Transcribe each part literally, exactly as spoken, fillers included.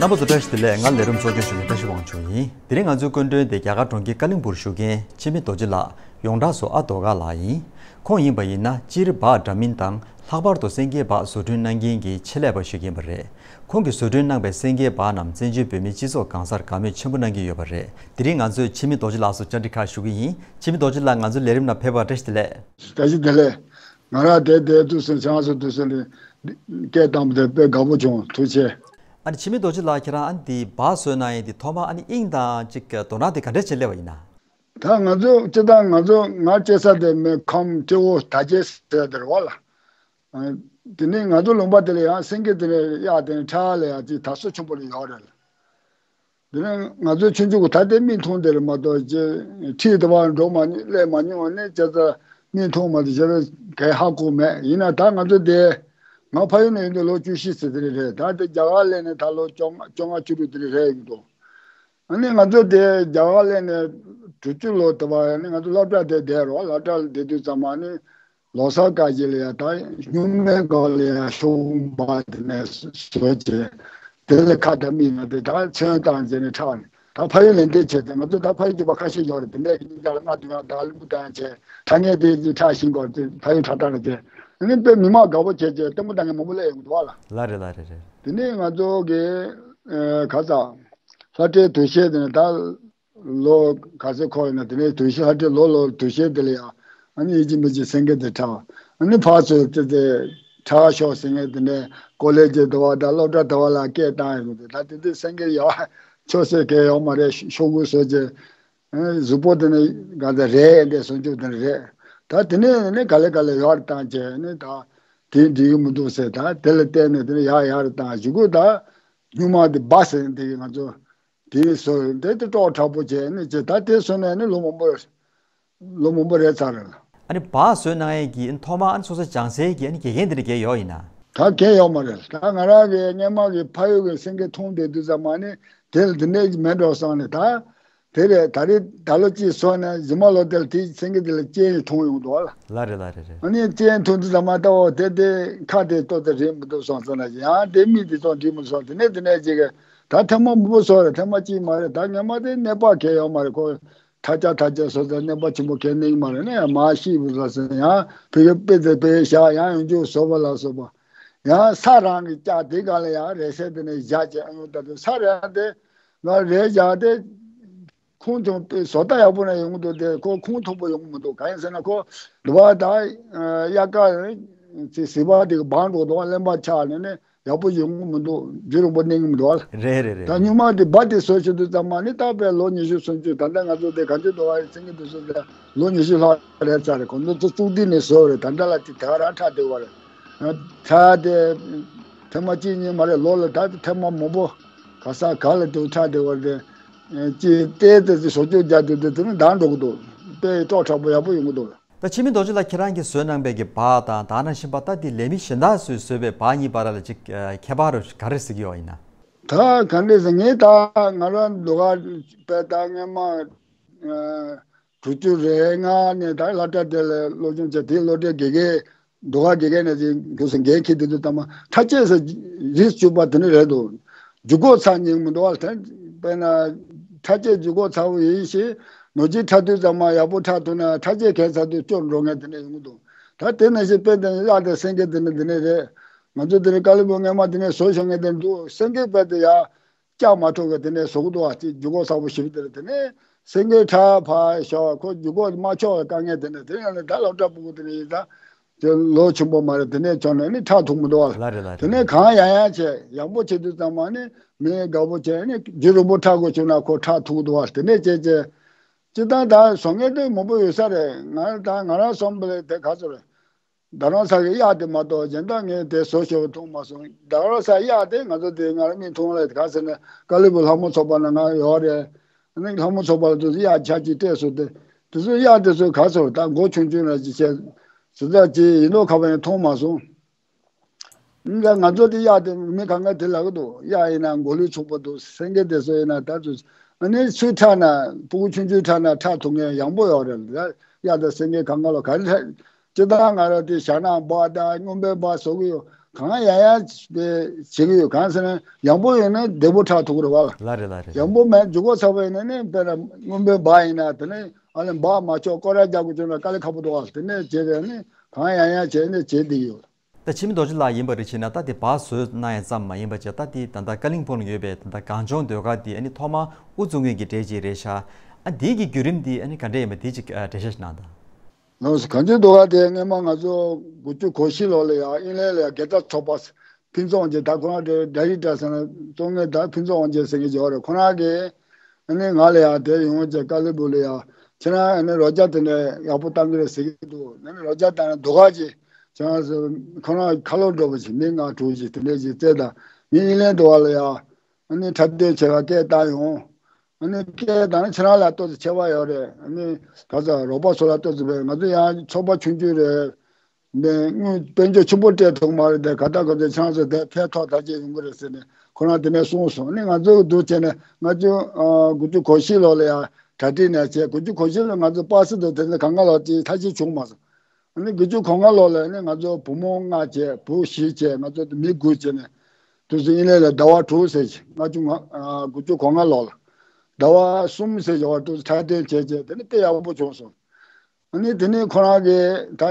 རྣམ་པ་ཚོ་བཀྲ་ཤིས་བདེ་ལེགས། ང་ལས་རིམ་གཙོ་སྐྱོང་ཞུ་མཁན་བཀྲ་ཤིས་དབང་ཕྱུག་ཡིན། དེ་རིང་ང་ཚོའི་སྐུ་མགྲོན་དེ་རྒྱ་གར་གྲོང་ཁྱེར་ཀ་ལིང་པུར་བཞུགས་མཁན་འཆི་མེད་རྡོ་རྗེ་ལགས། ཡོངས་གྲགས་སུ་ཨ་རྡོ་དཀར་ལགས་ཡིན། ཁོང་ཡིན་པ་ཡིན་ན་སྤྱིར་འབའ་འདྲ་མིན་དང་ལྷག་པར་དུ་སེང་གེ་འབའ་བཟོ་སྐྲུན་གནང་མཁན་གྱི་ཆེད་ལས་པ་ཞིག་ཡིན་པ་རེད། ཁོང་གིས་བཟོ་སྐྲུན་གནང་པའི་སེང་གེ་འབའ་རྣམས་བཙན་བྱོལ་བོད་མིའི་སྤྱི་ཚོགས་གང་སར་དགའ་མོས་ཆེན་པོ་གནང་གི་ཡོད་པ་རེད། དེ་རིང་ང་ཚོས་འཆི་མེད་རྡོ་རྗེ་ལགས་སུ་བཅར་འདྲི་ཁག་ཞུ་གི་ཡིན། འཆི་མེད་རྡོ་རྗེ་ལགས་ང་ཚོའི་ལས་རིམ་ནང་ཕེབས་པར་བཀྲ་ཤིས་བདེ་ལེགས། བཀྲ་ཤིས་བདེ་ལེགས། ང་རང་དེ་དེ་དུས་སུ་བྱང་སུ་དུས་སུ་ལ་སྐད་བཏང་བ་དེ་དཔེ་དགའ་པོ་བྱུང་། ཐུགས་རྗེ་ཆེ། ཨ་ནི་འཆི་མེད་རྡོ་རྗེ་ལགས་ཁྱེད་རང་ཨ་ནི་དེ་འབའ་བཟོས་གནང་ཡས་དེ་ཐོག་མ་ཨ་ནི་དབྱིངས་དང་ཅིག་དོ་སྣང་དེ་ག་འདྲས་བྱས་སླེབས་པ་ཡིན་ན། ད་ང་ཚོ་སྤྱིར་བཏང་ང་ཚོ་ང་སྐྱེས་ས་དེ་མེ་ཁམས་སྤྲེའུ་དར་རྒྱས་ཟེར་དེ་རེད་བ་ལ། ཨ། དེ་ནས་ང་ཚོ་ལུང་པ་དེ་ལ་ཡང་སེང་གེ་དེ་ནས་གཡག་དེ་ནས་ཁྲ་ལ་ཡང་ཅིག་དར་སྲོལ་ཆེན་པོ་ལ་ཡོད་རེད། དེ་ནས་ང་ཚོ་ཆུང་ཆུང་གི་ད་ལྟའི་མིག་མཐོང་དེ་རེད་མ་གཏོགས་ཅི་འཁྲིས་དེ་བར་འགྲོ་མ་མྱོང་སླེབས་མ་མྱོང་བ་ནས་བྱས་ཙང་མིག་མཐོང་མ་དེ་བྱས་པས་གས་ཧ་གོ་མེད། ཡིན་ན་ད་ང་ཚོ་དེ་ང་ཕ་ཡུལ་ནས་ཡིན་དུས་ལོ་བཅུ་བཞི་ཟེར་དེ་རེད། ད་དེ་རྒྱ་གར་སླེབས་ནས་ད་ལོ་བཅོ་ལྔ་བཅོ་ལྔ་བཅུ་དྲུག་དེ་རེད་ཡིན་འདུག་ཨ་ནི་ང་ཚོ་དེ་རྒྱ་གར་སླེབས་ནས་དྲུག་ཅུ་ལོ་དེ་བར་ཨ་ནི་ང་ཚོ་སློབ་གྲྭ་དེ་བསྡད་རོགས། སློབ་གྲྭ་ལ་བསྡད་དུས་ཙམ་ཨ་ནི་ལོ་གསར་སྐབས་ཀྱི་ལ་ཡ་ད་སྨྱུག་མའི་སྒང་ལ་ཡ་ཤོག་བུ་འབག་དེ་ནས་བཟོས་བྱས་དེ་ལ་ཁ་བརྡ་མིག་ན་དེ་ད་ཚོན་བཏང་བྱས་ནས་འཁྲབ་ནས་ད་ཕ་ཡུལ་ལ་འདི་བྱས་ཏེ་ང་ཚོ་ད་ཕ་ཡུལ་གྱི་བ་ཁ་ཤས་ཡོད་རེད། དེ་འདྲས་ཀྱི་སྙིང་ག་ལ་ང་དུ་ཡང་ད་ལུག་བཏང་བྱས་ཁྲ་ངད་དེ་དེ་འཁྲབ་ཤིང་སྐོར་དེ་ཕ་ཡུལ་འཁྲབ་སྟངས་ལ་བྱས་ཨ་ནི་དཔེ་མི་མང་དགའ་པོ་བྱས་བྱས་ལྟད་མོ་ལྟ་མཁན་མང་པོ་སླེབས་ཡོང་གི་འདུག་བ་ལ། ལ་རེད་ལ་རེད་རེད། དེ་ནས་ང་ཚོ་གི་ཨ་ག་ས་ལྷ་སྤྲེལ་དུས་ཆེན་དེ་ནས་ད། ལོ་ག་ཚོད་འཁོར་ཡོད་ན་དེ་ནས་དུས་ཆེན་ལྷ་སྤྲེལ་ལོ་ལོ་དུས་ཆེན་དེ་ལ་ཡང་ཨ་ནི་ཡིད་ཀྱི་མི་ཀྱི་སེང་གེ་དེ་འཁྲབ། ཨ་ནི་ཕར་ཚུར་དེ་དེ་འཁྲབ་ཤོག་ཟེར་མཁན་དེ་ནས་ཀོ་ལེ་ཇི་དེ་བ་དང་སློབ་གྲྭ་དེ་བ་ལ་སྐད་བཏང་ཡོང་དུས་ད་དེ་དུས་སེང་གེ་ཡག་ཆོག་སེ་གས་ཡོག་མ་རེད། ཤོག་གུ་བཟོ་རྗེས་གཟུགས་པོ་དེ་ནས་ག་ཚོད་རེད་འདས་སོང་ཆུ་དེ་རེད། ད་དེ་ནས་ནི་ག་ལེ་ག་ལེ་ཡག་རེ་བཏང་བྱས་ནི་ད་དེ་འགྲིག་གི་མི་འདུག་ཟེར། ད་དེ་ལ་བལྟས་ནས་དེ་ནས་ཡག་ཡག་རེ་བཏང་གཞུག་གུ་ད་སྨྱུག་མ་དེ་འབའ་ཟེར་ནས་དེ་གི་ང་ཚོ། དེ་བཟོས་དེ་དེ་ཀྲོག་དྲག་པོ་བྱས་ནས་བྱས་ད་དེ་བཟོས་ནས་ནི་ལོ་མང་པོ་ལོ་མང་པོ་རེད་ཚར་རེད། ཨ་ནི་འབའ་བཟོས་གནང་ཡས་ཀྱི་ཨ་ནི་ཐོག་མ་ཨ་ནི་སོ་སོ་སྦྱང་སའི་གི་ཨ་ནི་དགེ་རྒན་དེ་འདྲ་གས་ཡོག་ཡིན་ན། ད་གས་ཡོག་མ་རེད། ད་ང་རང་གི་སྔས་མ་གི་ཕ་ཡུལ་གི་སེང་གེ་མཐོང་བསྡད་དུས་ཙམ་མ་ནི་དེ་ལ་འདི་འདྲས་ཀྱི་མེད་འགྲོ་སོང་ནས་ད་དེ་རེད། ད་རེས་ད་ལོ་གཅིག་བཟོས་ནས་གཞི་མ་ལོ་དེ་ལ་དེ་སེང་གེ་དེ་ལ་སྐྱེས་ནས་མཐོང་ཡོང་འདུག་ལ། ལ་རེད་ལ་རེད་རེད། ཨ་ནི་སྐྱེས་མཐོང་དུས་ཙམ་མ་ད་འོ་དེ་དེ་ཁ་དེ་ལྟོ་དེ་རེད་མི་འདུག་སོང་ཙམ་ན་ཡང་དེ་མིག་དེ་ཚོ་འགྲིག་མི་སོང་དེ་ནས་དེ་ནས་ཅིག་ད་ཐེངས་མ་མང་པོ་བཟོས་རེད། ཐེངས་མ་གཅིག་མ་རེད། ད་སྔས་མ་དེ་གནས་པ་གས་ཡོག་མ་རེད། ཁོ་ཐ་ཆ་ཐ་ཆ་བཟོ་ཚར་གནས་པ་ཆེན་པོ་གས་གནས་ཀྱི་མ་རེད། ནས་མ་ཤི་བུ་ལ་ཟེར་ཡང་ཕི་གེ་དཔེ་དེ་དཔེ་བཞག་ཡང་ཡོང་རྒྱུ་བཟོ་བ་ལ་བཟོ་བ་ཡང་ས་རང་གི་ལྕགས་དེ་ག་ལ་ཡང་རེ་ས་དེ་ནས་བཞག་བྱས་ཨ་ཡོང་ད་དུ་ས་རང་དེ་ང་རེ་བཞག་དེ་ཁོང་ཚོ་དཔེ་བཟོ་ལྟ་ཡག་པོ་ན་ཡོང་གི་འདུག་དེ་ཁོ་ཁོང་ཐུག་པོ་ཡོང་གི་མི་འདུག་གང་ཡིན་ཟེར་ན་ཁོ་དུ་བ་ད་དབྱར་ཁ་ཟི་བ་དེ་གི་བང་འགྲོ་དུ་བ་གླེན་པ་ཆགས་ནས་ནས། ཡག་པོ་ཡོང་གི་མི་འདུག་རྒྱུ་རིང་པོ་གནས་ཀྱི་མི་འདུག་བ། རེད་རེད་རེད། ད་སྨྱུག་མ་དེ་འབའ་དེ་བཟོ་བྱེད་དུས་ཙམ་མ་ནི་ད་དཔེ་ལོ་ཉི་ཤུ་སུམ་ཅུ། ད་ལྟ་ང་ཚོ་དེ་ག་ཚོད་འདུག་བ་རེད། སེང་གེ་དེ་བཟོ་དེ་ལོ་ཉི་ཤུ་ལྷག་རེད་ཚར་རེད། ཁོང་ཚོ་ཚོ་བཙུགས་དུས་ནས་བཟོ་རེད། ད་ལྟ་ལ་དེ་དེ་ག་རང་ཁྲག་བསྡད་པ་རེད། ཁྲག་དེ་ཐེངས་མ་གཅིག་གཉིས་མ་རེད། ལོ་ལ་ད་ཐེངས་མ་མང་པོ་ག་ས་ག་ལ་དེ་ཁྲག་བསྡད་པ་རེད། ཅི་ལྟས་དེ་བཟོ་བཅོས་རྒྱག་དུས་དེ་དེ་ནི་འདང་འགྲོ་གི་འདུག་དཔེ་ཀྲོག་དྲག་པོ་ཡག་པོ་ཡོང་གི་འདུག་ད་འཆི་མེད་རྡོ་རྗེ་ལགས་ཁྱེད་རང་གིས་བཟོས་གནང་པའི་གི་འབའ་དང་ད་ནང་བཞིན་པ་ད་དེ་ལས་མི་གཞན་དག་ཚོས་བཟོས་པའི་འབའ་གཉིས་བར་ལ་ཅིག་ཨ་ཁྱད་པར་ག་རེ་གཟིགས་ཀྱི་ཡོད་ཡིན་ན། ད་ག་འདྲས་ཟེར་ངས་ད་ང་རང་ཟློས་གར་དཔེ་ད་སྔས་མ་ཨ་དྲུག་ཅུ་རེ་ལྔ་ནས་ད་སློབ་གྲྭ་དེ་ལ་སློབ་སྦྱོང་བྱས། དེའི་སློབ་གྲྭའི་དགེ་རྒན་ཟློས་གར་དགེ་རྒན་ནས་ཅིག་དགེ་རྒན་འཁྱེར་དུས་དུས་ཙམ་མ་ཁྲ་ཆས་ཟེར་རིས་བཅུ་པ་དེ་ནི་རེད་འདུག་རྒྱུག་སྒོ་ཚར་ཉན་མི་འདུག་བ། དཔེར་ན་ཁྲ་ཆས་རྒྱུག་སྒོ་ཚར་བོ་ཡིན་ཞེས་ནོར་གྱིས་ཁྲ་དུས་ཙམ་མ་ཡག་པོ་ཁྲ་ཐུབ་ན་ཁྲ་ཆས་གས་ཚར་དུས་སྐྱོར་འགྲོ་མཁན་དེ་ནས་ཡོང་གི་འདུག་ད་དེ་ནང་བཞིན་དཔེ་དེ་ནི་གཡག་དེ་སེང་གེ་དེ་ནི་དེ་ནས་རེད། ང་ཚོ་དེ་ནི་ཀ་ལི་པོ་སྔས་མ་དེ་ནས་བཟོ་ཤོག་ངས་དེ་འདུག་སེང་གེ་དཔེ་དེ་ཡག་ལྕགས་མ་ཐུག་གི་དེ་ནས་བཟོ་གི་འདུག་བ། ཅིག་རྒྱུག་སྒོ་ཚར་བོ་ཞིག་དེ་རེད། དེ་ནས་སེང་གེ་ཁྲ་ཕར་ཤོག་ཁོ་རྒྱུག་སྒོ་མ་ཆོག་གི་དཀའ་ངལ་དེ་ནས་དེ་ནས་ད་སློབ་གྲྭ་ཕྲུ་གུ་དེ་ནས་ཡིན་ད། དེ་ལོ་ཆུང་པོ་མ་རེད། དེ་ནས་བྱུང་ནས་ནི་ཁྲག་ཐུག་མི་འདུག་བ། ལ་རེད་ལ་རེད། དེ་ནས་གང་ཡང་ཡང་བྱས་ཡག་པོ་བྱེད་དུས་ཙམ་མ་ནི་མི་དགའ་པོ་བྱས་ནི་རྒྱུ་རིང་པོ་ཁྲག་དགོས་བྱུང་ན་ཁོ་ཁྲག་ཐུག་འདུག་བ། དེ་ནས་བྱས་བྱས་སྤྱིར་བཏང་ད་བཟོ་མཁན་དེ་མང་པོ་ཡོད་ས་རེད། ང་ད་ང་རང་བསམ་པ་ལས་དེ་ག་ཚོད་རེད། རྡ་རམ་ས་གི་གཡག་དེ་མ་གཏོགས་གཞན་དག་ངས་དེ་བཟོ་ཤོག་མཐོང་མ་སོང་། རྡ་རམ་ས་གཡག་དེ་ང་ཚོ་དེ་ང་རང་མིག་མཐོང་ལ་ག་ཟེར་ན་ཀ་ལི་པོ་ལྷ་མོ་ཚོགས་པ་ན་ང་ཡོད་རེད། ཨ་ནི་ལྷ་མོ་ཚོགས་པ་ལ་དུ་གཡག་ཆ་གཅིག་སྤྲད་སོང་སྟེ། དེ་ཚོ་གཡག་དེ་ཚོ་ག་ཚོད་ད་མགོ་ཆུང་ཆུང་ལ་ཅིག་བྱས། ཟི་ཙག་ཅིག་ཡིན་མདོག་ཁ་པོ་ཡང་མཐོང་མ་སོང་། ཨ་ནི་ང་ཚོ་དེ་གཡག་དེ་མི་གང་ག་དེ་ལབ་ཀྱི་འདུག་གཡག་ཡིན་ན་མགོ་ལུས་ཚུགས་པོ་འདུག་སེང་གེ་དེ་ཚོ་ཡིན་ན་ད་ཚོ། ཨ་ནི་ཚུར་ཁྲག་ན་ཕྲུ་གུ་ཆུང་ཆུང་ཁྲག་ན་ཁྲག་ཐུག་མཁན་ཡང་པོ་ཡོད་རེད། ད་གཡག་དང་སེང་གེ་གང་ག་ལ་ག་རེ་ཁྲག་སྤྱིར་བཏང་ང་རང་དེ་ཞྭ་ནག་འབའ་དང་སྨྱུག་མའི་འབའ་བཟོ་གི་ཡོད། གང་ཡང་ཡང་བྱེད་ཀྱི་ཡོད། གང་ཟེར་ན་ཡང་པོ་ཡིན་ན་བདེ་པོ་ཆགས་ཐུབ་ཀྱི་རེད་བ། ལ་རེད་ལ་རེད། ཡང་པོ་མེད་མཇུག་ག་ཚ་བ་ཡིན་ན་ནི་དཔེར་ན་སྔོན་པོའི་འབག་ཡིན་ན་དེ་ནི་ཨ་ལས་འབག་མ་ཆོག་སྐོར་ར་རྒྱག་དགོས་བྱུང་ན་དཀའ་ལས་ཁག་པོ་འདུག་བ། དེ་ནས་བྱེད་པས་ནི་གང་ཡང་ཡང་བྱས་ནས་བྱེད་བསྡད་ཀྱི་ཡོད། ད་འཆི་མེད་རྡོ་རྗེ་ལགས་ཡིན་པ་རེད་བྱས་ན་ད་དེ་སྦག་བཟོས་གནང་ཡ་ཙམ་མ་ཡིན་པ་བྱས་ད་དེ་ད་ལྟ་ཀ་ལིང་ཕུང་ལ་ཡོད་པའི་ད་ལྟ་གངས་ལྗོངས་ཟློས་གར་དེ་ཨ་ནི་ཐོག་མ་དབུ་བཙུགས་མཁན་གྱི་གྲས་ཅིག་རེད་ཤག་ཨ་འདི་གི་བརྒྱུད་རིམ་དེ་ཨ་ནི་ག་འདྲ་ཡིན་པ་དེ་ཅིག་ཨ་འགྲེལ་བཤད་ཞིག་གནང་དང་། ལགས་སོ། གངས་ལྗོངས་ཟློས་གར་དེ་སྔོན་མ་ང་ཚོ་དགུ་བཅུ་གོ་བཞི་ལོ་ལ་ཡང་ཨིན་ལན་ལ་ཡང་དགེ་ལྡན་ཚོགས་པ་ཕུན་ཚོགས་དབང་ཆེན། ད་ཁོ་རང་དེ་ཌའི་རེག་ཊར་ཟེར་ན་གཙོ་བོ་ད་ཕུན་ཚོགས་དབང་ཆེན་ཟེར་མཁན་ཅིག་ཡོད་རེད། ཁོ་རང་གིས་ཨ་ནི་ང་ལ་ཡང་དེ་ཡོང་བྱས་ཀ་ལི་པུ་ལ་ཡང་ཁྱེད་རང་ཨ་ནི་རོལ་ཆ་དེ་འདྲ་ཡག་པོ་བཏང་གི་རེད་ཟེར་གྱི་འདུག་ཨ་ནི་རོལ་ཆ་བཏང་ན་ཟློས་གར་ཅིག་ཁྱེད་རང་ཁ་ལོ་སྒྲོག་པ་ཅིག་མི་ལྔ་དྲུག་ཅིག་དེ་འདྲ་ཅིག་བཙལ་དང་། ངས་ཨིན་ལན་འགྲོ་བ་ལ་ཡང་ཨ་ནི་འཁྲབ་སྟོན་བྱེད་པ་སྐད་བཏང་ཡོང་། ཨ་ནི་སྐད་བཏང་ན་ཁྱེད་རང་ལ་ཏོག་ཙམ་ཆེ་བ་ཡོད་རེད། ཨ་ནི་ག་ཚོད་རོགས་པ་ཚོ་ལ་ཏོག་ཙམ་བས། ང་ཚོ་ཡང་ཚོགས་པ་ཆུང་ཆུང་རེད། འདི་དངུལ་དཔལ་འབྱོར་ཆེན་པོ་སྤྲད་ཐུབ་མ་རེད། དེ་ག་ད་ག་ཚོད་ཆང་ཚོད་དེ་ཕན་ཐོགས་ད་ཅིག་ཡོང་གི་རེད་ཟེར་ནས་ཁོ་རང་དེ་ནས་གསུངས་སོང་། ཨ་ནི་ང་ཚོ་འདུག་བྱས་ནས་ང་ཚོ་ཨ་དགུ་བཅུ་གོ་བཞི་ལོ་ལ་ཡང་གྲ་སྒྲིག་ནས་བྱས། དགུ་བཅུ་གོ་བཞི་ལོ་ང་ཚོ་པ་སི་དང་དེ་ཚོ་གང་ག་ལོག་ཅིག་ཐག་གཅོད་བྱུང་མ་སོང་། ཨ་ནི་དགུ་བཅུ་གོ་ལྔ་ལོ་ལ་ནི་ང་ཚོ་བུ་མོ་ལྔ་བྱས། བུ་བཞི་བྱས། ང་ཚོ་མི་དགུ་བྱས་ནས་དུས་སུ་ཨིན་ལན་ལ་ཟླ་བ་དྲུག་ཟེར་ཅིག་ལྔ་བཅུ་ང་ཨ་དགུ་བཅུ་གོ་ལྔ་ལོ་ལ་ཟླ་བ་གསུམ་ཟེར་ཅིག་བར་དུ་འཁྲབ་སྟོན་བྱས་བྱས་དེ་ནི་དཔེ་ཡག་པོ་བྱུང་སོང་། ཨ་ནི་དེ་ནས་ཁོ་རང་གིས་ད་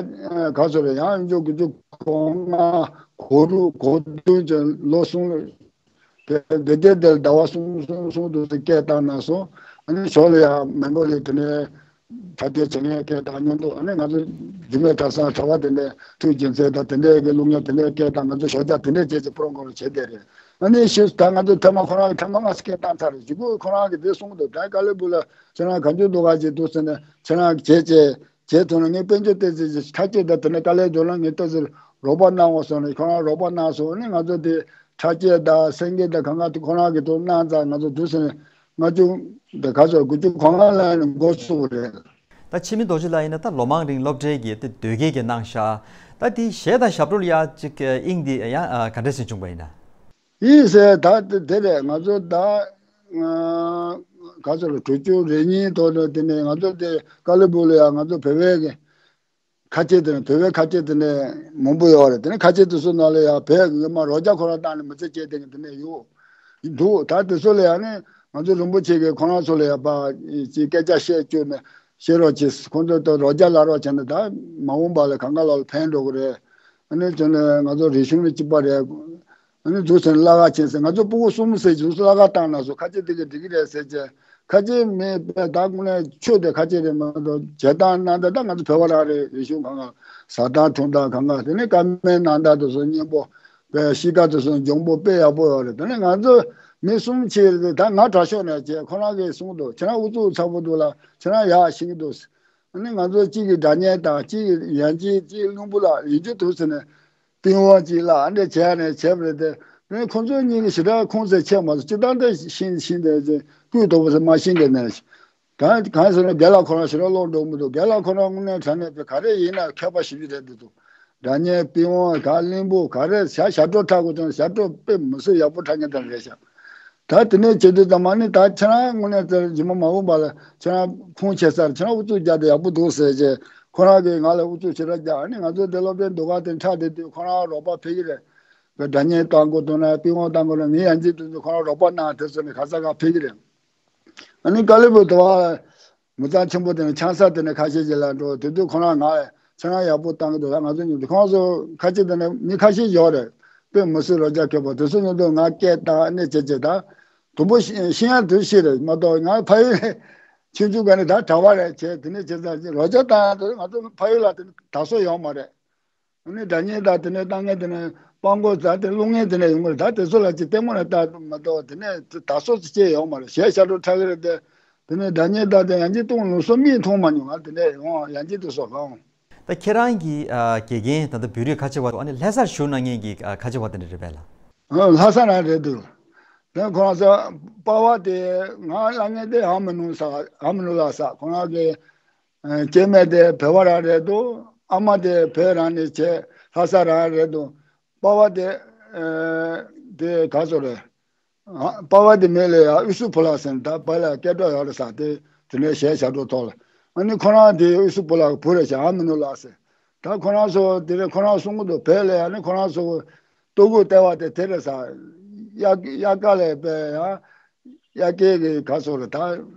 ག་ཚོད་རེད། ཡང་ཡོང་རྒྱུ་དགུ་བཅུ་གོ་ལྔ་གོ་དྲུག་གོ་བདུན་ཅན་ལོ་གསུམ་ལ་དེ་དེ་དེ་དེར་ཟླ་བ་གསུམ་གསུམ་གསུམ་དུ་སྐད་བཏང་གནང་སོང་། ཨ་ནི་ཞོར་ལ་ཡང་མེམ་བར་ལ་དེ་ནས་ད་ལྟའི་བྱེད་མཁན་སྐད་བཏང་མྱོང་འདུག་ཨ་ནི་ང་ཚོ་འཇིགས་མེད་གྲྭ་ཚང་གྲྭ་པ་དེ་འདྲས་ཐུགས་རྗེ་མཛད་དང་དེ་འདྲས་ཀྱི་སློབ་གཉེར་དེ་འདྲས་སྐད་བཏང་། ང་ཚོ་ཞོགས་ཇ་དེ་འདྲས་བྱས་ཚེ་པུ་རོ་གོར་བྱས་བསྡད་རེད། ཨ་ནི་ཕྱིས་སུ་ད་ང་ཚོ་ཐེངས་མ་ཁོ་རང་གིས་ཐེངས་མ་ལྔ་སྐད་བཏང་ཚར་རེད། གཞུག་གུ་ཁོ་རང་གིས་དེ་གསུངས་འདུག་ད་ཀ་ལི་པུ་ལ་ཁྱེད་རང་ག་འཇུ་འདུག་ག་ཅིག་འདུག་ཟེར་ནས་ཁྱེད་རང་བྱས་བྱས་བྱས་ཐུབ་ན་ངས་དཔལ་འབྱོར་ཏོག་ཙམ་ཁ་ཆད་ད་དེ་ནས་དཀའ་ལས་འདུག་ན་ངས་ཏོག་ཙམ་རོགས་པ་གནང་འོ་གསུངས་ནས་ཁོ་རང་རོགས་པ་གནང་སོང་། ཨ་ནི་ང་ཚོ་དེ་ཁྲ་ཆད་དང་སེང་གེ་དང་གང་ག་དེ་ཁོ་རང་གིས་དེ་གནང་ཚར། ང་ཚོ་དུས་ཟིང་ལྔ་བཅུ་དེ་ག་ཚོད་དགུ་བཅུ་གོ་ལྔ་ལ་ནི་འགོ་ཚུགས་པ་རེད། ད་འཆི་མེད་རྡོ་རྗེ་ལགས་ཡིན་ན་ད་ལོ་མང་རིང་སློབ་གྲྭའི་གི་དེ་དོལ་རྒྱལ་གྱི་གནང་ཤག་ད་དེ་གཞས་དང་ཞབས་བྲོ་ལ་ཡ་ཅིག་དབྱིངས་དེ་ཡང་ག་འདྲ་ཞིག་བྱུང་པ་ཡིན་ན། ཡིན་ཟེར་ད་དེ་དེ་རེད། ང་ཚོ་ད་ག་ཚོད་ལ་དྲུག་ཅུ་རེ་གཉིས་ཐོག་ནས་དེ་ནས་ང་ཚོ་དེ་ཀ་ལི་པུ་ལ་ཡ་ང་ཚོ་བོད་པའི་གི་ཁ་ཆད་དེ་ནས་བོད་པའི་ཁ་ཆད་དེ་ནས་མང་པོ་ཡོད་རེད། དེ་ནས་ཁ་ཆད་དེ་ཚོ་ནང་ལ་ཡང་བོད་ཀྱི་མ་རོ་རྒྱ་ཁོ་རང་བཏང་ནས་མི་ཚེ་སྐྱེལ་དེ་གི་དེ་ནས་ཡོད་འདུག་ད་དེ་ཚོ་ལ་ཡང་ནི་ང་ཚོ་རིན་པོ་ཆེ་གི་ཁོ་རང་ཚོ་ལ་ཡང་པ་ཅིག་སྐད་ཆ་བཤད་བཅུག་ནས་བཤད་རོགས་གྱིས། ཁོང་ཚོ་ད་རོ་རྒྱ་ལབ་རོགས་བྱས་ན་ད་མ་འོངས་པ་ལ་གང་ག་ལ་ཕན་འགྲོ་གི་རེད། ཨ་ནི་བྱས་ནས་ང་ཚོ་རིག་གཞུང་ནི་གཅིག་པ་རེད། ཨ་ནི་འདུག་ཟེར་ནས་བླ་ག་ཕྱིན་ཟེར། ང་ཚོ་སྤུ་གུ་གསུམ་ཟེར་འདུག་ཟེར་བླ་ག་བཏང་ན་སོ་ཁ་ཆད་དེ་གི་འགྲིག་གི་རེད་ཟེར་བྱས། ཁ་ཆད་མེད་པའི་ད་དངོས་གནས་ཆོས་དེ་ཁ་ཆད་རེད་མ་གཏོགས་བྱེད་སྟངས་གནང་སྟངས་ད་ང་ཚོ་བོད་པ་རང་རེད། རིག་གཞུང་གང་ག་ཟ་སྟངས་འཐུང་སྟངས་གང་ག་དེ་ནས་བཀའ་མའི་གནང་སྟངས་དེ་ཚོ་སྙན་པོ་དཔེ་གཤིས་ཀ་དེ་ཚོ་འཇོན་པོ་དཔེ་ཡག་པོ་ཡོད་རེད། དེ་ནས་ང་ཚོ་མི་གསུམ་ཕྱིན་རེད། ད་ང་དྲག་ཤོས་ནས་བྱས་ཁོ་རང་གིས་གསུངས་འདུག་ཁྱེད་རང་ཨུ་ཚུགས་ཚ་པོ་འདུག་ལ་ཁྱེད་རང་ཡག་ཤེས་ཀྱི་འདུག་ཨ་ནི་ང་ཚོ་གཅིག་གིས་སྒྲ་སྙན་དང་གཅིག་གིས་ཡང་གཅིག་གཅིག་གླིང་བུ་ལ་ཡིན་རྒྱུ་འདུག་ཟེར་ནས། པི་ཝང་གཅིག་ལ་ཨ་འདྲས་བྱས་ནས་བྱས་པ་རེད་དེ། ཨ་ནི་ཁོང་ཚོ་གཉིས་ཀྱི་ཞེ་དྲག་ཁོང་ཚོས་ཆད་མ་སོང་། སྤྱིར་བཏང་དེ་ཤིང་ཤིང་དེ་ཀུན་དོག་པོ་ཟེར་མ་ཤིང་གི་ནས། གང་གང་ཟེར་ན་རྒན་ལགས་ཁོ་རང་ཞེ་དྲག་ཀློག་འགྲོ་མི་འདུག་རྒན་ལགས་ཁོ་རང་དངོས་གནས་དྲང་གནས་དེ་ག་རེ་ཡིན་ན་མཁས་པ་ཞེ་པོ་རེད་འདུག་སྒྲ་སྙན་པི་ཝང་ག་གླིང་བུ་ག་རེ་བྱ་ཞབས་བྲོ་འཁྲབ་དགོས་ཀྱང་ཞབས་བྲོ་དཔེ་མི་སྲིད་ཡག་པོ་འཁྲབ་མཁན་དེ་རེད་ཤག་ད་དེ་ནས་བྱེད་དུས་ཙམ་པ་ནི་ད་ཁྱེད་རང་དངོས་གནས་དེར་རྗེས་མ་མ་འོངས་པ་ལ་ཁྱེད་རང་ཁུངས་ཆེ་སར་ཁྱེད་རང་ཨུ་ཚུགས་རྒྱག་དེ་ཡག་པོ་འདུག་ཟེར་བྱས་ཁོ་རང་གིས་ང་ལ་ཨུ་ཚུགས་ཞེ་དྲག་རྒྱག་ཨ་ནི་ང་ཚོ་དེ་སློབ་གྲྭའི་ཟློས་གར་དེ་འཁྲབ་བསྡད་དུས་ཁོ་རང་རོགས་པ་ཕེབས་ཀྱི་རེད། དཔེ་སྒྲ་སྙན་བཏང་དགོས་དོན་ན་པི་ཝང་བཏང་དགོས་ན་ངས་ཡང་ཅིག་དུས་ཚོད་ཁོ་རང་རོགས་པ་གནང་དེ་ཚོ་ནི་ཁ་ས་ག་ཕེབས་ཀྱི་རེད། ཨ་ནི་ཀ་ལི་པུ་དུ་བ་མི་ཚང་ཆེན་པོ་དེ་ནས་ཆང་ས་དེ་ནས་ཁ་ཤས་ཀྱི་ལ་འགྲོ་དེ་དུས་ཁོ་རང་ང་ཁྱེད་རང་ཡག་པོ་བཏང་གི་འདུག་ད་ང་ཚོ་མཉམ་དུ་ཁོང་ཚོ་ཁ་ཆད་དེ་ནས་མི་ཁ་ཤས་ཡོད་རེད། དཔེ་མི་སྲིད་རོ་རྒྱ་མཁས་པོ་དེ་ཚོ་མཉམ་དུ་ང་སྐད་བཏང་ཨ་ནི་བྱེད་བྱེད་ད་དུམ་བུ་ཤི་ཤི་ཡང་དུ་ཤི་རེད་མ་གཏོགས་ང་ཕ་ཡུལ་ཆུང་ཆུང་ག་ནས་ད་གྲྭ་པ་རེད་བྱས་དེ་ནས་བྱེད་ཙང་རོ་རྒྱ་བཏང་ཡང་དུ་ང་ཚོ་ཕ་ཡུལ་ལ་དེ་ད་གཟོད་ཡོང་མ་རེད། ཨ་ནི་སྒྲ་སྙན་དང་དེ་ནས་བཏང་མཁན་དེ་ནས་སྤྲང་པོ་ཛ་དེ་སློང་མཁན་དེ་ནས་ཡོང་གི་རེད། ད་དེ་ཚོ་ལ་ཅིག་ལྟད་མོ་ནས་ལྟ་མ་གཏོགས་དེ་ནས་ད་གཟོད་ཅིག་སྐྱེས་ཡོང་མ་རེད། གཞས་ཞབས་བྲོ་འཁྲབ་ཀྱི་རེད་དེ། དེ་ནས་སྒྲ་སྙན་དང་དེ་ཡང་ཅིག་མཐོང་ལོ་སོ་མིས་མཐོང་མ་མྱོང་ང་དེ་ནས་ཡོང་ཡང་ཅིག་དུ་སོ་ལོང་། ད་ཁྱེད་རང་གི་ཨ་དགེ་རྒན་ད་ལྟ་བོད་རིགས་ཁ་ཆེ་བ་ཨ་ནི་ལྷ་སར་བཞུགས་གནང་མཁན་གྱི་ཨ་ཁ་ཆེ་བ་དེ་འདྲ་རེད་པས་ལ། ཨ་ལྷ་ས་ནས་རེད་འདུག་དེ་ཁོ་རང་ཚོ་པ་ཕ་དེ་ང་ལ་ངས་དེ་ཨ་མི་ནུ་ས་ཨ་མི་ནུ་ལ་ས་ཁོ་རང་གི་ཨ་སྐྱེ་དམན་དེ་བོད་པ་རང་རེད་འདུག་ཨ་མ་དེ་བོད་རང་ནས་བྱས་ལྷ་ས་རང་རེད་འདུག་པ་ཕ་དེ་ཨ་དེ་ག་ཚོད་རེད། ཨ་པ་ཕ་དེ་མེད་ལ་ཡ་ཨུ་སུ་ཕུ་ལ་ཟེར་ད་བ་ལ་སྐད་གྲགས་ཡོད་རེད་ས་དེ་དེ་ནས་གཞས་ཞབས་བྲོ་ཐོག་ལ་ཨ་ནི་ཁོ་རང་དེ་ཨུ་སུ་ཕུ་ལ་བུ་རེད་ཤག་ཨ་མི་ནུ་ལ་ཟེར་ད་ཁོ་རང་ཚོ་དེ་རེད་ཁོ་རང་གསུང་གི་འདུག་བོད་ལ་ཡ་ནི་ཁོ་རང་ཚོ་ ལྟོ་གོས་སྟེར་བ་དེ་དེ་རེད་ས། དབྱར་དབྱར་ཁ་ལ་དཔེ་ཡང་དབྱར་ཁའི་གི་ག་སོགས་རེད། ད་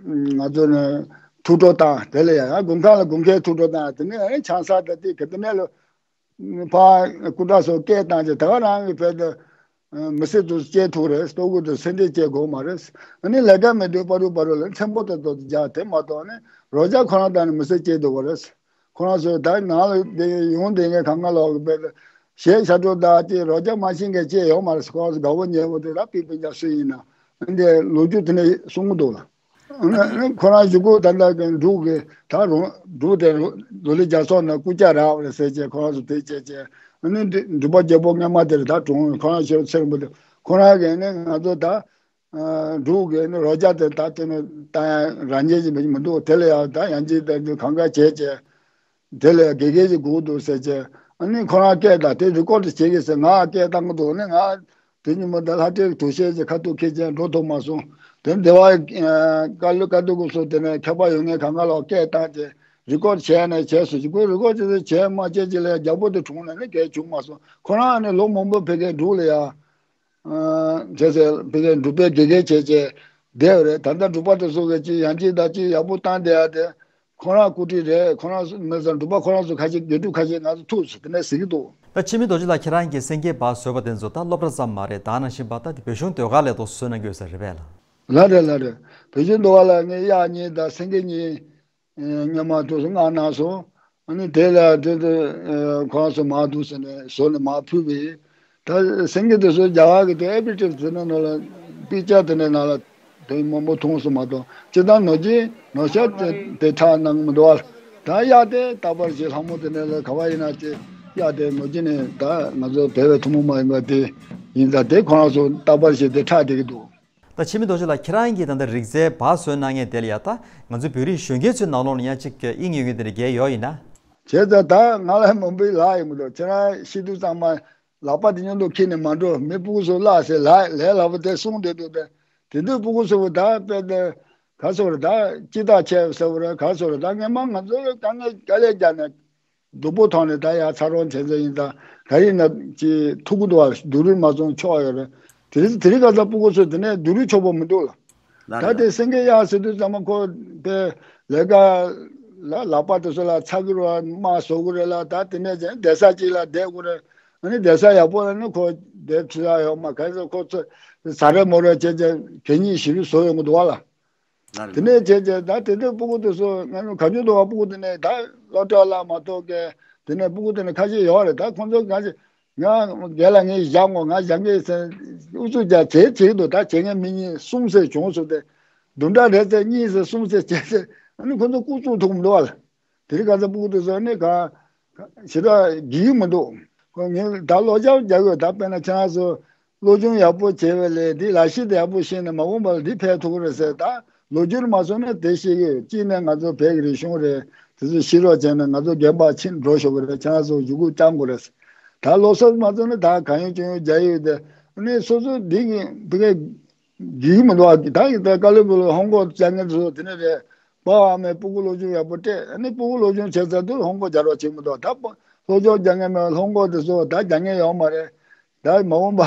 ང་ཚོ་ནི་ཐུགས་སྤྲོ་བཏང་། དེ་ལ་ཡང་ཡང་དགུན་ཁ་ལ་དགུན་ཁའི་ཐུགས་སྤྲོ་བཏང་། དེ་ནས་ཆང་ས་དང་དེ་ག་དེ་ནས་ལོ། ཕ་སྐུ་དྲག་སོགས་སྐད་བཏང་རྗེས་ད་ག་རང་གི་བོད་དུ་མི་སེར་དུ་སྐྱེལ་ཐུབ་རེད། ལྟོ་གོས་དུ་སེ་འབྲས་སྐྱེལ་དགོས་མ་རེད། ཨ་ནི་ལས་ཀ་མེད་དུས་པ་རུ་པ་རུ་ལ་མཚན་པོ་དེ་ཚོ་རྒྱག་དེ་མ་གཏོགས་ནི་རོགས་སྐྱོར་ཁོ་རང་དང་ནི་མི་སེར་སྐྱེལ་འདུག་གོ་རེད། ཁོ་རང་ཚོས་ད་ནང་ལ་བསྡད་ཡོང་བསྡད་མཁན་གང་ག་ལོག་གི་བོད་དུ་གཞས་ཤ་དྲོ་དང་དེ་རོགས་སྐྱོར་མ་བྱེད་མཁན་ཅིག་ཡོད་མ་རེད། ཁོ་རང་ཚོ་དགའ་བོ་ཉེ་བོ་དེ་ད་པི་པི་ཉག་སུ་ཡིན་ན་འདི་ལོ་རྒྱུས་དེ་ནས་གསུང་གི་འདུག་ལ། ཁོ་རང་གཞུག་གུ་ད་ལྟ་གི་འབྲུག་གི་ད་རུང་འབྲུག་དེ་ལོ་ལེགས་རྒྱལ་ཚོགས་ནང་སྐུ་བཅར་རག་པ་རེད་ཟེར་བྱས་ཁོ་རང་ཚོ་དེ་བྱས་བྱས། ཨ་ནི་འབྲུག་པ་རྒྱལ་པོ་སྔོན་མ་དེར་ད་གྲོངས། ཁོ་རང་ཤེས་ཚེ་རིང་པོ་དེ་ཁོ་རང་གིས་ནི་ང་ཚོ་ད་འབྲུག་གི་ནི་རོགས་སྐྱོར་དེ་ད་དེ་ནི་ད་ཡང་རང་ཉིད་ཀྱི་མི་མི་འདུག་དེ་ལ་ཡང་ད་ཡང་ཅིག་ད་གང་ག་བྱས་བྱས། དེ་ལས་དགེ་རྒན་གྱི་སྒུག་འདུག་ཟེར་བྱས། ཨ་ནི་ཁོ་རང་སྐད་དང་དེ་རི་ཀོ་ཌི་བྱེད་ཀྱི་ཟེར། ང་སྐད་བཏང་གི་འདུག་ནི་ང་དེ་ཉིན་མོ་འདི་ལྷ་སྤྲེལ་གྱི་དུག་ཤེལ་གྱི་ཁ་ཐུག་ཁྱེར་བྱས་འགྲོ་ཐུབ་མ་སོང་། དེ་འདི་བ་ཀ་ལུ་ཀ་ཏུ་ཀུ་སོ་དེ་ནས་མཁས་པ་ཡོད་ངེས་གང་ག་ལོག་སྐད་བཏང་བྱས་རི་ཀོ་ཌི་བྱས་ནས་བྱས་སོ་ཅིག་ཁོས་རི་ཀོ་ཌི་བྱས་མ་བྱས་ཅིག་ལས་རྒྱལ་པོ་དེ་གྲོངས་ནས་ནི་གས་བྱུང་མ་སོང་། ཁོ་རང་ནི་ལོ་མང་པོ་ཕ་གིར་འབྲུག་ལ་ཡ། བྱས་ཚེ་ཕ་གིར་འབྲུག་པའི་དགེ་རྒན་བྱས་བྱས་བསྡད་ཡོད་རེད། ད་ལྟ་འབྲུག་པ་དེ་ཚོ་གིས་ཅིག་ཡང་ཅིག་ད་ཅིག་ཡག་པོ་བཏང་བསྡད་ཡ་དེ་ཁོ་རང་སྐུ་དྲིན་རེད། ཁོ་རང་མི་ཚང་འབྲུག་པ་ཁོ་རང་ཚོ་ཁ་ཤས་དགེ་ཕྲུག་ཁ་ཤས་ང་ཚོ་ཐུག་སོང་དེ་ནས་གཟིགས་ཀྱི་འདུག་ད་འཆི་མེད་རྡོ་རྗེ་ལགས་ཁྱེད་རང་གིས་སེང་གེའི་སྦག་བཟོས་པ་དེ་ཚོ་ད་སློབ་གྲྭ་ཙམ་མ་རེད། ད་ནང་བཞིན་པ་ད་དེ་བོད་གཞུང་ཟློས་གར་ལ་ཏོག་ཙམ་བཟོས་གནང་གི་ཡོད་ས་རེད་པས་ལགས། ལགས་རེད་ལགས་རེད། བོད་གཞུང་ཟློས་གར་ལ་ངས་གཡག་གཉིས་དང་སེང་གེ་གཉིས། སྔོན་མ་དུས་སུ་མངགས་གནང་སོང་། ཨ་ནི་དེ་ལ་དེ་དུ་ཁོ་རང་ཚོ་མར་འདུག་ཟེར་ནས་བཟོ་ནས་མར་ཕུལ་བས། ད་སེང་གེ་དེ་ཚོ་རྒྱ་གར་གྱི་དེ་ཨེ་པི་ཊི་ཟེར་ན་ནང་ལ་པིག་ཅར་དེ་ནས་ནང་ལ་དེ་མང་པོ་མཐོང་སོང་མ་གཏོགས་སྤྱིར་བཏང་ནོར་གྱི་ནོར་ཤ་དེ་དེ་ཁྲག་གནང་མི་འདུག་བ། ད་གཡག་དེ་རྟག་པར་ཞིག་ལྷ་མོ་དེ་ནས་ལ་ག་བ་ཡིན་ན་དེ་གཡག་དེ་ནོར་གྱི་ནས་ད་ང་ཚོ་བོད་པའི་ཐུན་མོང་མ་ཡིན་པ་དེ་ཡིན་ཙང་དེ་ཁོ་རང་ཚོ་རྟག་པར་ཞིག་དེ་ཁྲག་བསྡད་ཀྱི་འདུག་ད་འཆི་མེད་རྡོ་རྗེ་ལགས་ཁྱེད་རང་གིས་ད་ལྟ་རིག་རྩལ་སྦག་བཟོས་གནང་མཁན་དེ་ལ་ཡ་ད་ང་ཚོའི་བོད་རིགས་གཞོན་སྐྱེས་ཚོའི་ནང་ལོགས་ལ་ཡང་ཅིག་དབྱིངས་ཡོད་མཁན་དེ་འདྲ་གས་ཡོད་ཡིན་ན། བྱས་ཙང་ད་ང་ལ་མང་པོའི་ལག་ཡོད་མི་འདུག་ཁྱེད་རང་ཤི་དུས་ཚང་མ་ལག་པ་དེ་མཉམ་དུ་ཁྱེར་ནས་མ་འགྲོ། མི་སྤུ་གུ་ཚོ་བརླག་ཟེར་ལག་ལས་སླ་པོ་དེ་གསུངས་བསྡད་འདུག་དེ་དེ་དུས་སྤུ་གུ་ཚོ་ད་དཔེ་དེ་ག་ཚོད་རེད། ད་སྤྱི་བཏང་ཆེ་ཟེར་བ་རེད། ག་ཚོད་རེད། ད་སྔན་མ་ང་ཚོ་དཀའ་ངལ་དཀའ་ལས་བརྒྱབ་ནས། སྡུག་པོ་ཐོག་ནས་ད་ཡར་འཚར་ལོངས་བྱས་ཚར་ཡིན་ཙང་ག་ཡིན་ན་ཅིག་ཐུག་གི་འདུག་བ། སྡུག་རུས་མ་སོང་ཆོག་ཡོད་རེད། དེ་རིང་དེ་རིང་ཁ་སང་སྤུ་གུ་ཚོས་དེ་ནས་སྡུག་རུས་ཆོག་པོ་མི་འདུག་ལ། ད་དེ་སེང་གེ་གཡག་ཟེར་དུས་ཙམ་པ་ཁོ་པའི་ལས་ཀ་ལ་ལག་པ་དེ་ཚོ་ལ་ཚ་གི་རེད་བ། དམག་བཟོ་གི་རེད་ལ། ད་དེ་ནས་ཅན་བསྡད་ས་གཅིག་ལ་བསྡད་དགོས་རེད། ཨ་ནི་བསྡད་ས་ཡག་པོ་ལ་ནི་ཁོ་བསྡད་ཐུབ་ས་ཡོད་མ། ག་ཚོད་ཁོ་ཚོ་ཟ་རེ་མོ་རེ་བྱས་བྱས་གད་སྙིགས་ཞེ་པོ་བཟོ་ཡོང་གི་འདུག་བ་ལ། དེ་ནས་བྱས་བྱས་ད་དེ་དུས་སྤུ་གུ་དེ་ཚོ་ང་ཚོ་ག་ཚོད་འདུག་བ། སྤུ་གུ་དེ་ནས་ད་སློབ་གྲྭ་ལ་མ་གཏོགས་གས་དེ་ནས་སྤུ་གུ་དེ་ནས་ཁ་ཤས་ཡོད་རེད། ད་ཁོང་ཚོ་ག་ཚོད་ང་རྒན་ལགས་ངས་བཞག་དགོས། ང་བཞག་གི་ཟེར་ཨུ་ཚུགས་རྒྱག་བྱས་བྱེད་ཀྱི་འདུག་ད་བྱེད་མཁན་མི་གཉིས་གསུམ་ཟེར་བྱུང་སོང་སྟེ། བདུན་ཕྲག་རེ་ཚེ་གཉིས་ཟེར་གསུམ་ཟེར་བྱས་ཚེ་ཨ་ནི་ཁོང་ཚོ་སྐུ་བཙུགས་ཐུབ་མི་འདུག་བ། དེ་རིང་ཁ་སང་སྤུ་གུ་དེ་ཚོ་ནི་ག་ཞེ་དྲག་འགྲིག་གི་མི་འདུག་ཁོ་ངས་ད་སློབ་སྦྱོང་རྒྱག་དགོས། ད་དཔེར་ན་ཁྱེད་རང་ཚོ་སློབ་སྦྱོང་ཡག་པོ་བྱས་པ་ལས་འདི་ལག་ཤེས་དེ་ཡག་པོ་ཤེས་ནས་མ་འོངས་པ་ལ་འདི་ཕན་ཐོགས་ཀྱི་རེད་ཟེར། ད་ལོ་རྒྱུས་མ་སོང་ན་དེ་ཤེས་ཀྱི་ཡོད། གཅིག་ནས་ང་ཚོ་བོད་ཀྱི་རིག་གཞུང་རེད། དེ་ཚོ་ཤེས་རོགས་བྱས་ནས་ང་ཚོ་རྒན་པ་ཕྱིན་འགྲོ་ཤོག་གི་རེད། ཁྱེད་རང་ཚོ་ཞུ་སྐུལ་བཏང་དགོས་རེད། ད་ལོ་གསར་མ་སོང་ན་ད་གང་ཡོང་ཅི་ཡོང་རྒྱག་ཡོད་དེ། ཨ་ནི་སོ་སོ་འདི་གི་བོད་སྐད་འགྲིག་གི་མི་འདུག་ཨ། ད་ཡིན་ད་ཀ་ལི་པུ་ལ་ཧོང་ཀོང་སྦྱང་མཁན་ཚོ་དེ་ནས་རེད། པ་ཨ་མས་སྤུ་གུ་སློབ་སྦྱོང་ཡག་པོ་སྤྲད། ཨ་ནི་སྤུ་གུ་སློབ་སྦྱོང་བྱས་ཚར་དུས་ཧོང་ཀོང་རྒྱག་རོགས་བྱེད་མི་འདུག་ད་སློབ་སྦྱོང་སྦྱང་མཁན་མེད། ཧོང་ཀོང་དེ་ཚོ་ད་རྒྱག་མཁན་ཡོད་མ་རེད། ད་མ་འོངས་པ་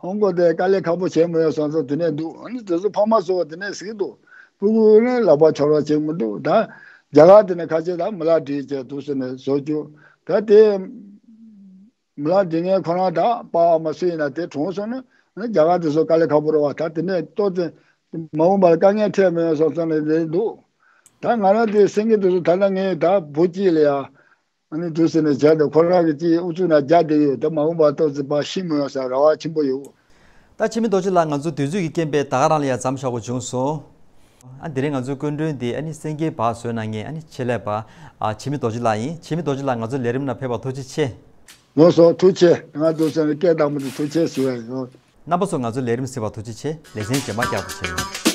ཧོང་ཀོང་དེ་དཀའ་ལས་ཁག་པོ་བྱེད་མི་ཡོང་བསམ་བསམ་དེ་ནས་འདུག་ཨ་ནི་དེ་ཚོ་ཕ་མ་ཚོ་དེ་ནས་ཟེར་གྱི་འདུག་སྤུ་གུ་ནི་ལག་པ་འཆོར་བ་བྱེད་མི་འདུག་ད་རྒྱ་གར་དེ་ནས་ཁ་ཤས་ད་མི་ལག་སྒྲིལ་བྱས་འདུག་ཟེར་ནས་བཟོ་རྒྱུ། ད་དེ་མི་ལག་སྒྲིལ་མཁན་ཁོ་རང་ད་པ་ཨ་མ་སུ་ཡིན་ན་དེ་གྲོངས་སོང་ན་ཨ་ནི་རྒྱ་གར་དེ་ཚོ་དཀའ་ལས་ཁག་པོ་རེད་བ། ད་དེ་ནས་ཏོག་ཙམ་མ་འོངས་པར་དཀའ་ངལ་འཕྲད་མི་ཡོང་བསམ་བསམ་ནས་རེད་འདུག་ད་ང་རང་དེ་སེང་གེ་དེ་ཚོ་ད་ལྟ་ངས་ད་བུ་གཅིག་ལ་ཡ། ཨ་ནི་འདུག་ཟེར་ནས་བྱས་ཏེ་ཁོ་རང་གི་ཅིག་ཨུ་ཚུགས་ན་རྒྱག་བསྡད་ཡོད། ད་མ་འོངས་པར་ཏོག་ཙམ་ཕར་ཤི་མི་ཡོང་ཟེར་རེ་བ་ཆེན་པོ་ཡོད། ད་འཆི་མེད་རྡོ་རྗེ་ལགས་ང་ཚོ་དུས་ཚོད་ཀྱི་རྐྱེན་པས་ད་ག་རང་ལ་ཡ་མཚམས་བཞག་དགོས་བྱུང་སོང་། ཨ་དེ་རིང་ང་ཚོའི་སྐུ་མགྲོན་དེ་ཨ་ནི་སེང་གེའི་སྦག་བཟོས་གནང་མཁན་ཨ་ནི་ཆེད་ལས་པ་ཨ་འཆི་མེད་རྡོ་རྗེ་ལགས་ཡིན། འཆི་མེད་རྡོ་རྗེ་ལགས་ང་ཚོའི་ལས་རིམ་ནང་ཕེབས་པར་ཐུགས་རྗེ་ཆེ། ལགས་སོ་ཐུགས་རྗེ་ཆེ། ང་འདུག་ཟེར་ནས་སྐད་བཏང་མི་འདུག་ཐུགས་རྗེ་ཆེ་ཞུ་བ་ཡིན། རྣམ་པ་ཚོ་ང་ཚོའི་ལས་རིམ་གཟིགས་པར་ཐུགས་རྗེ་ཆེ། ལེ་ཚན་རྗེས་མ་བསྐྱར་དུ་མཇལ་ཡོང་།